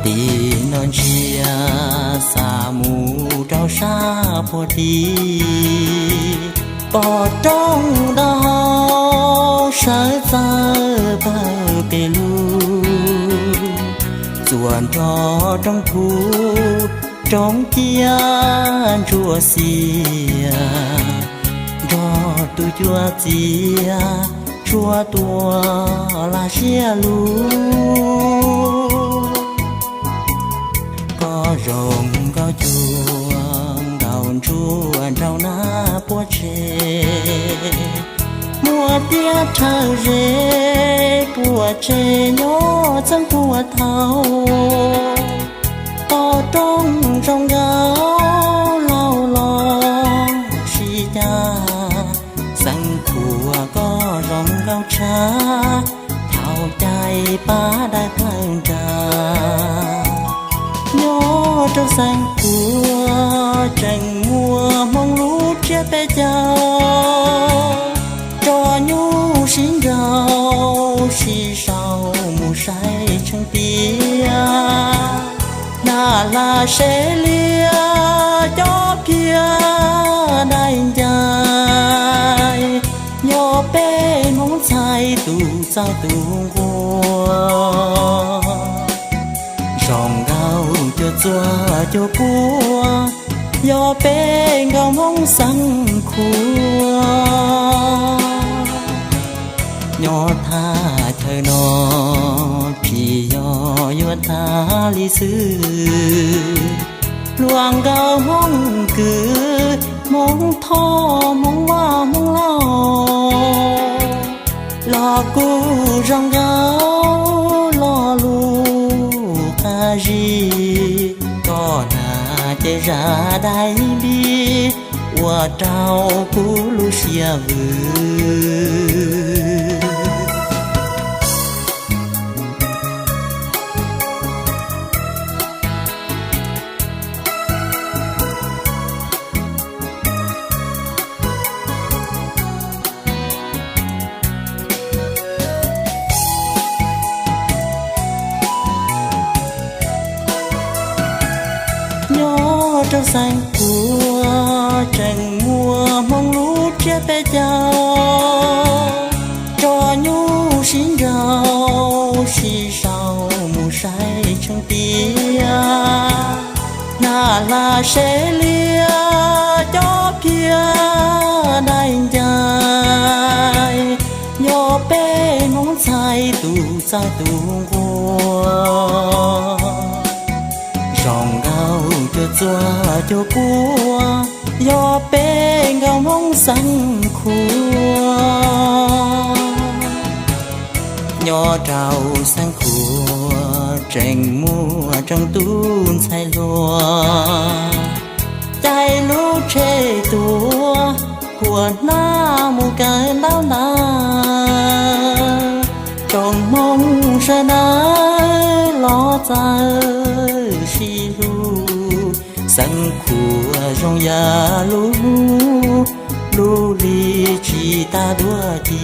Ib no ntsia xa mus rau sab puag tim pom rooj do sawv txawv pawg pes lug, txuas nrog roob puv roob ciab ntsuab xiab, nrog tus cuab txiaj tshuab tua laj siab lug. Koj zoo nkauj cuag nkaus ntsuab nraug nab puab tsheb, muaj tiab rhawv zeb puab tsheb nyob txheeb puag thaum toj roob zoo nkauj laug los sib cag. Xeeb Khuam koj zoo nkauj tshaj thaum caij pab dawb plawg nra, nyob rau Xeeb Khuam tseem muaj hmoob lub tsiab peb caug, tso nyuj sib nraus sib sau mus saib tsheej tiag. Nag hla sev liab cob phiab dai ncais, yog peb hmoob ntxhais tus txawj tus nquag. Zoo nkauj cuag txuas cuag puab, yog peb nkauj hmoob Xeeb Khuam. Nyob thaj chaw no tsis yog yuav tag li xwb, luag nkauj hmoob kwv hmoob thoj hmoob vaj hmoob lauj, los kuj zoo nkauj lo lus qab zib, koj hnav ces zaj dai npib ua rau kuv lub siab vwm. Nyob rau Xeeb Khuam tseem muaj hmoob lub tsiab peb caug, tso nyuj sib nraus sib sau mus saib tsheej tiag. Nag hla sev liab cob phiab dai ncais, yog peb hmoob ntxhais tus txawj tus nquag. Zoo nkauj cuag txuas cuag puab, yog peb nkauj hmoob Xeeb Khuam. Nyob rau Xeeb Khuam tseem muaj tsoom tub ntxhais hluas, caij lub tsheb tuaj khuam hnab mus kawm ntaub ntawv, tsoom hmoob sawv daws los txawj sib hlub. Xeeb Khuam zoo yam lub hnub, lub hli tsis tas dua ci.